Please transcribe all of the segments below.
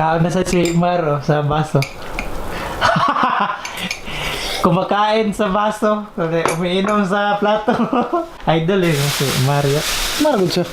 Kaon na sa si Maro sa baso. Kumakain sa baso, umiinom sa plato. Idol eh, si Mario. Mara gud siya.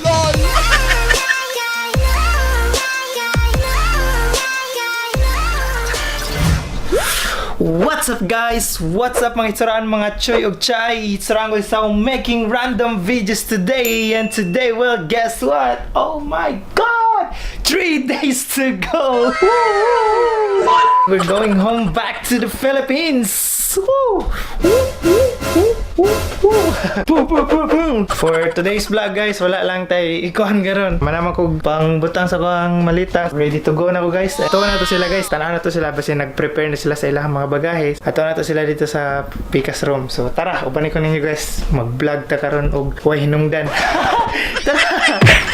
What's up, guys? What's up, mga itsuraan, mga choy og chay? Itsuraan ko sa making random videos today, and today, well, guess what? Oh my God! 3 days to go! Woo! We're going home back to the Philippines! Woo! Woo, woo, woo, woo, woo. Boom, boom, boom, boom. For today's vlog, guys, wala lang tayo ikuan garon. Manaman ko pang butang sa kuang malita. Ready to go na ko, guys. Ito na to sila, guys. Tanaw na to sila basta nag-prepare na sila sa ilang mga bagahe. Ato na to sila dito sa Pikas room. So tara, upanin ko ninyo, guys. Mag-vlog ta karon og way hinungdan. Tara.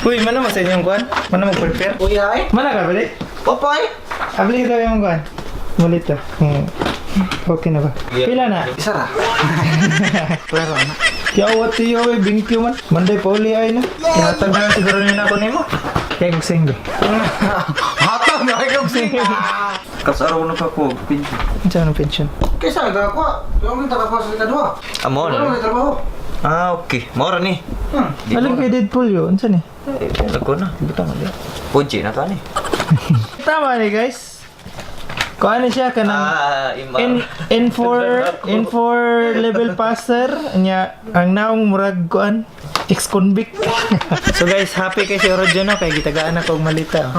Uy, mana mo sa inyong kuan? Mana mo prepare? Uy, ay. Mana ka bali? Popoy. Abli ka yung kuan. Malita. Okay na ba? Pila na? Isa ra. Pero na. Kaya what tiyo eh, bingkyo man. Monday pa uli ay na. Ihatag na lang siguro nila ako nimo. Kaya kung singgo. Hatag na kay sing. Kasaraw na pa ko. Pinto. Ano ang pension? Kaysa nagakuha. Yung kita kakuha sa kadua. Amo Wala na. na trabaho. Ah, okay. Mora ni. Alam kay Deadpool yun. Ano ni? Lago na. Butang na. Puji na to ni. Tama ni, guys. Kung ano siya kanang Ah, ima. N N4 N4 level passer nya ang naong murag kuan ex-convict. So guys, happy kay si Orojo no kay gitagaan ako og malita.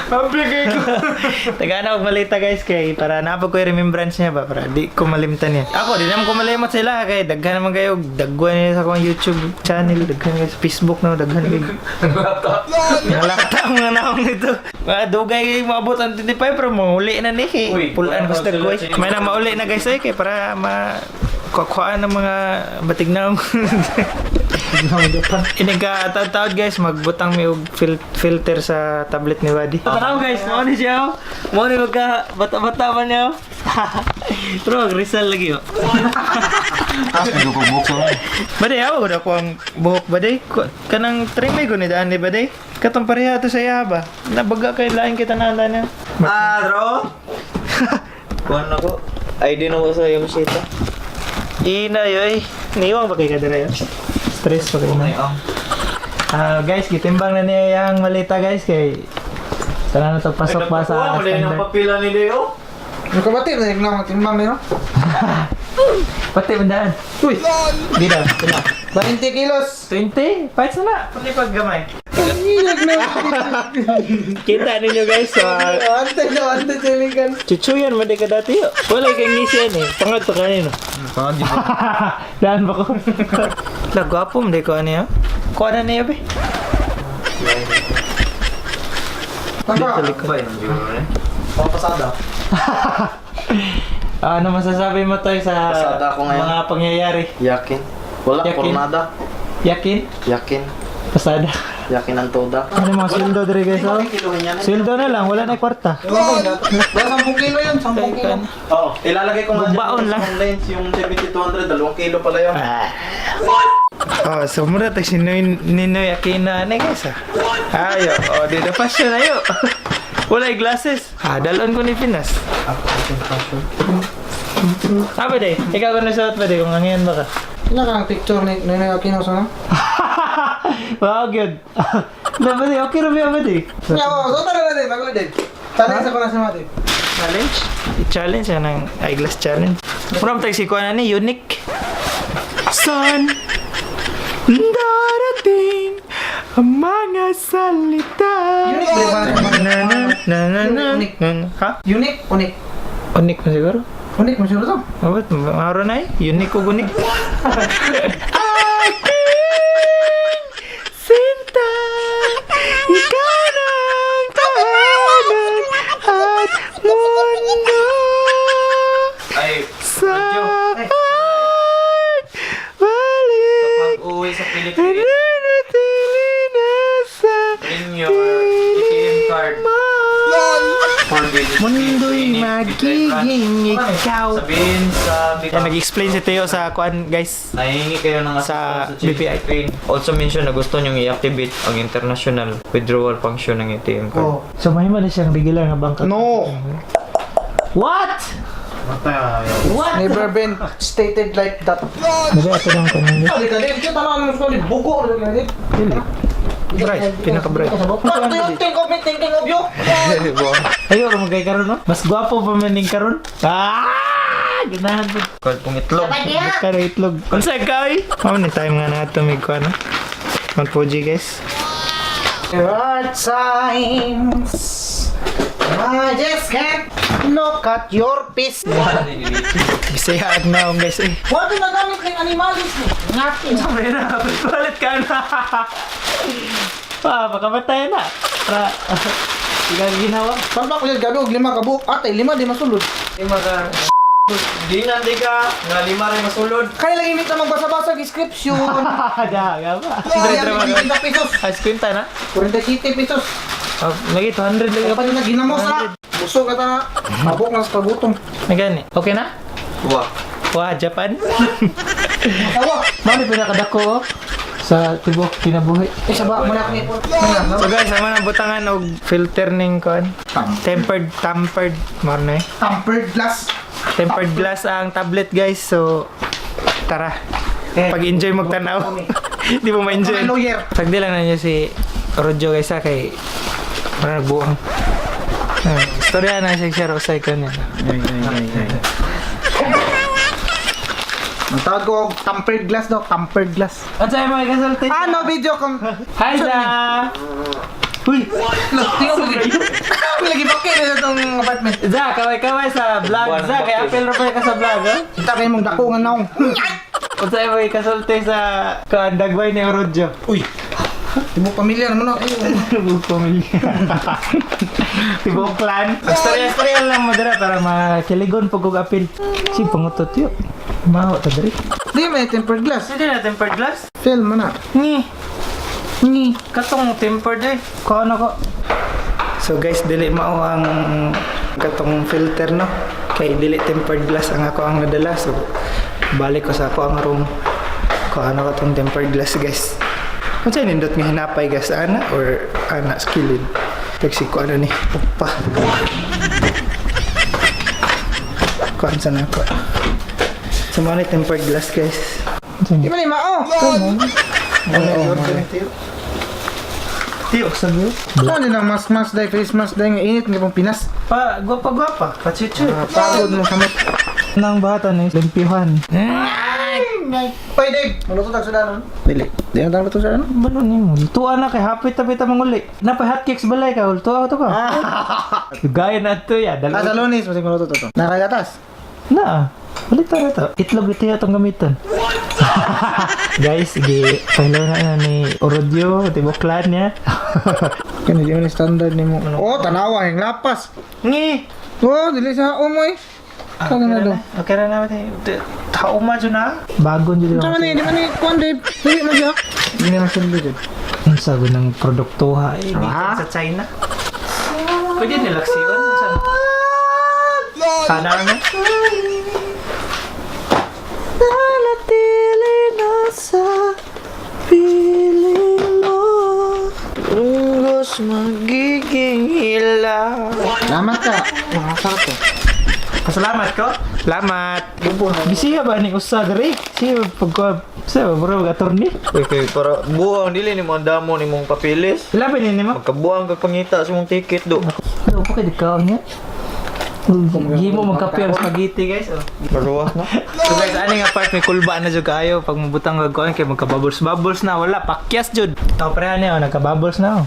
Happy kay ko. Tagaan ako og malita, guys, kay para naa pa ko remembrance niya ba para di ko malimtan niya. Ako di naman ko malimot sila kay daghan naman kayo dagwan niya sa akong YouTube channel, daghan kayo sa Facebook no, daghan kayo. Mga lata mga naong nito. Mga dugay kayo maabot ang 25 pero mahuli na ni kay Uy, pulaan wala basta pa ko. sila. May na mauli na, guys, eh, kay para ma kukuhaan ng mga batignaong. Inig ka taod guys, magbutang may og filter sa tablet ni Wadi. Tanaw, guys, mao ni siya. Oh. Mao ni magka bata-bata man niya. Oh. Pero Rizal lagi oh. Tas medyo ko buhok sa. Baday, awa ko na ko ang buhok, baday. Kanang trimay ko ni daan ni baday. Katong pareha to sa iya ba? Nabaga kay lain kita na na. Ah, bro. Kuan ako. ID na ko sa iyong sita. Ina yoy. Niwang ba kay kadara yo? Stress pa kayo na. Ah, guys, gitimbang na niya yung malita, guys, kay sana na to pasok pa sa standard. Papila ni Leo. Nakabati na yung nang timbang no. Pati bandaan. Uy. Di na, pila. 20 kilos. 20? Pahit na. Pati pag gamay. Kita ninyo, guys, so, Ante na ante silikan. Chuchuyan man di ka dati yo. Wala kang ngisi yan eh. Pangag to kanino. Pangag yun. Daan ba ko? La gwapo man di ko ano yun. Kuha na niya be. Tama. Ba yun siguro eh? Pasada. Ah, ano masasabi mo, Toy, sa Pasada ako ngayon. mga pangyayari? Yakin. Wala, Yakin. pornada. Yakin? Yakin. Pasada. Yakin ang toda. Ano yung mga sweldo dere, guys? Oh? Sweldo na lang, wala na kwarta. Wala 10 kilo yun, 10 kilo. Oo, ilalagay ko nga dyan Baon sa lang. online yung 7200, 2 kilo pala yun. Ah. Oh, so mura tayo si Noy, Ninoy Aquino ano guys ah. Ayo, oh, di na fashion ayo. Wala yung glasses. Ah, dalon ko ni Pinas. Ah, pwede. Ikaw ko na suot pwede kung angyan ba ka. Ina ka ang picture ni Noynoy Aquino sa no? Wow, good. Na pwede, okay ra ba pwede? Nya, oh, so tara na din, bago din. Challenge ako na sa mga din. Challenge? I-challenge yan ang eyeglass challenge. Mura tayo si Kuan ni unique. San darating ang mga salita? Unique ba? Na na na na na. Unique. Na, na. Ha? Unique, unique. Unique mo siguro? Unique mo siguro to. Mabot, maro na eh. Unique o unique. Aking sinta, ikaw ng tahanan at mundo Ay, sa Radyo. balik. Pag uwi sa Pilipinas, Nananatili na sa bring your ATM card mo. for business. Mundo'y Any Magiging ikaw. Sabihin sa Yan, nag-explain si Teo sa kuan, guys. Nahihingi kayo ng Sa assistance change BPI. PIN. Also mention na gusto nyong i-activate ang international withdrawal function ng ATM card. Oh. So, mahimo na siyang regular nga bank account. No! What? What? Never been stated like that. Dali, ato lang ko. Dali ka, Dave. Kita lang ang story. Bugo. Dali ka, Dave. Dili. Bright. Pinaka-bright. What do you think of me thinking of you? Ayo, ro magkay karon no? Mas gwapo pa man ning karon. Ah! Ganahan po. Card pong itlog. Karo itlog. Unsa ka oy? Mao ni time nga na tumig ko ano. Mount Fuji, guys. There are times I just can't look at your face. Bisaya ag naong, guys eh. What do nagamit ng animalis ni? Ngati. Mera, palit ka na. Pa, makamatay na. Pra, ikaw ginawa. Saan ba ko yung gabi og lima ka buok? Atay, lima di masulod. Lima ka. Di na, di ka. Nga lima rin masulod. Kaya lang imit na magbasa-basa og description. Da, gaba. Ay, ang 50 pesos. Ice cream ta na. 47 pesos. Oh, lagi 200 lagi. Kapag na ginamos na. Busog ka ta. Mabok na sa kagutom. Nagani. Okay na? Wah. Wah, Japan. Awa. Mao ni pinakadako oh, sa tibok kinabuhi. Eh, saba mo na akong ipon. So guys, sama na butangan og filter ning kon. Tempered, tampered, mao na eh. Tempered glass. Tempered glass ang tablet, guys. So tara. Pag-enjoy magtanaw. Di mo ma-enjoy. Mga lawyer. Tagdi lang na niya si Rodjo, guys, ha, kay parang nagbuang. Ah, istorya na siya siya Rosay ko niya. Ang tawag ko og tempered glass daw, tempered glass. Ano sa'yo mga kasulti? Ah, no video kung Hi, Za! Uy! Tingnan mo lagi. Lagi bakit na itong apartment. Za, kaway-kaway sa vlog. Buwan Za, kaya bakit. apel ra ka sa vlog, ha? Kita kayo mong dako nga naong. Ano sa'yo mga kasulti sa kaandagway ni Rodjo? Uy. Tibok pamilya naman ako. Tibok pamilya. Tibok clan. Istorya-istorya lang mo dira para makiligon pag kog apil. Si pangutot yo. Maho ta diri. Di may tempered glass. Hindi na tempered glass. Film mo na. Ni, Ni. katong tempered eh. Kuha na ko. So guys, dili mao ang katong filter no. Kay dili tempered glass ang ako ang nadala. So balik ko sa ako ang room. Kuha na ko tong tempered glass, guys. Unsa nindot nga hinapay, guys, ana or ana sa kilid? Taxi ko ano ni. Opa. Kuha sa na ako. So mao ni tempered glass, guys. Di ba ni mao? Oo. Tiyo, sabi. Ano din ang mask mask day, face mask day nga init nga pong Pinas. Pa, gwapa gwapa, pachuchu. Ah, pagod mo samot. Nang bata ni limpihan. Oy Dave, maluto tag sudanon. Dili. Di na tag luto sudanon. Balo ni mo. Tuwa na kay hapit tabi ta manguli. Napa hotcakes balay ka, tuwa to ka. Gaya na to ya, Ah, sa dalawa. Lunes masig maluto to to. Nakagatas. Na. Ulit na to. Itlog ito itong gamiton. Guys, sige, pahilaw na na ni Orodio, tiboklan niya. Kani di man standard nimo. Oh, tanawa ang lapas. Ngi! Oh, dili sa umoy. Kaya na do. Okay na naman. Tao ma dyan na. Bagon dyan. Unsa man ni, di man ni kuan Dave. Dili man siya. Di na masulod jud. Ang sago ng produkto ha. Eh, Ah. gikan sa China. Pwede nilaksiwan. Sana. Sana ano? Nanatili na sa piling mo. Lungos magiging ilaw. Salamat ka. Mga sarap to. Pasalamat ko. Salamat. Bisiya ba ni usa diri? Siya pagka siya ba bro attorney? Okay, para buang dili ni mo ang damo ni mong papilis. Ila ba ni nimo? Magkabuang kag pangita sa mong ticket do. Ano pa kay dikaw niya? Gimo magkape ang spaghetti, guys. Oh. Paruwas na. So guys, ani nga part may kulba na jud kaayo pag mabutang kag kuan kay magka bubbles bubbles na wala pakyas jud. Tao pre ani oh, nagka bubbles na oh.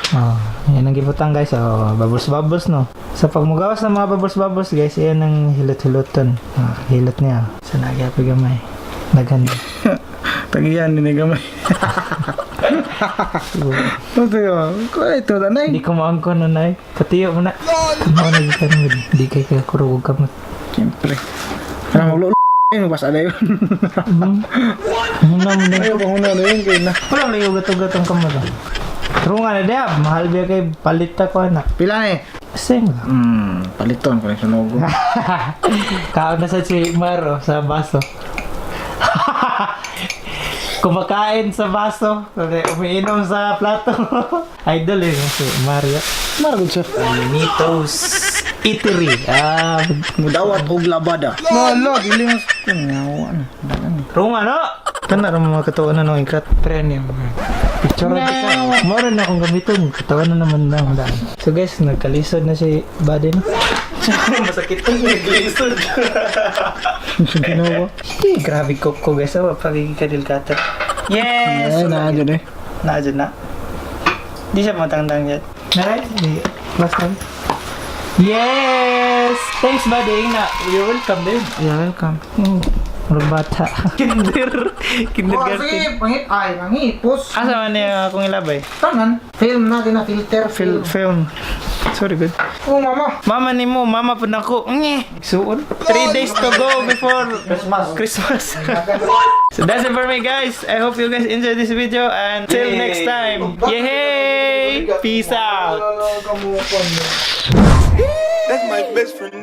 Oh, yan ang gibutang, guys. Oh, bubbles bubbles no. So pag mugawas ng mga bubbles bubbles, guys, yan ang hilot-hiloton. Ah, hilot niya. Sa so, nagyapi gamay. Daghan. Tagiyan ni gamay. Ito yun. Kuha ito tanay. Hindi ko maangkon na nay. Patiyo mo na. Kamo na gikan mo. Di kay kakurog kamot. Siyempre. Ano maglo ay mabasa na yun. Ano na mo na. Ayaw pang una na yun kayo na. Walang layo gatong-gatong kamot. Ah. Trunga na diya. Mahal biya kay palit ta ko anak. Pila na eh. Same lang. Paliton ko na sunogo. Kaon na sa si Maro sa baso. Kumakain sa baso, umiinom sa plato. Idol eh, si Mario. Maragod siya. Nito's Eatery. Ah, Mudawat og labada. Lolo, dili mas kunyaw ano. Ruma no? Kana ra mga katuwa na nung ikat. Premium. Picture na ka. Moro na akong gamiton. Katawa na naman na ang daan. So guys, nagkalisod na si Buddy no? Masakit ang naglisod. Ginawa. Eh, grabe ko ko guys. Oh, pagiging kadilkata. Yes! Ay, na dyan eh. Na, dyan na. Di siya matangdang yet. Naray? Di. Last time. Yes! Thanks, buddy. Na, you're welcome, dude. You're welcome. Murag bata. Kinder. Kindergarten. Sige, pangit ay, mangipos. Asa man niya akong ilabay? Tanan. Film na na filter Film. film. Film. Sorry, good. Oh, mama. Mama ni mo, mama po na ko. Nge. Suon. 3 days to go before Christmas. Christmas. So that's it for me, guys. I hope you guys enjoyed this video and till Yay. next time. Yay! Peace out. That's my best friend.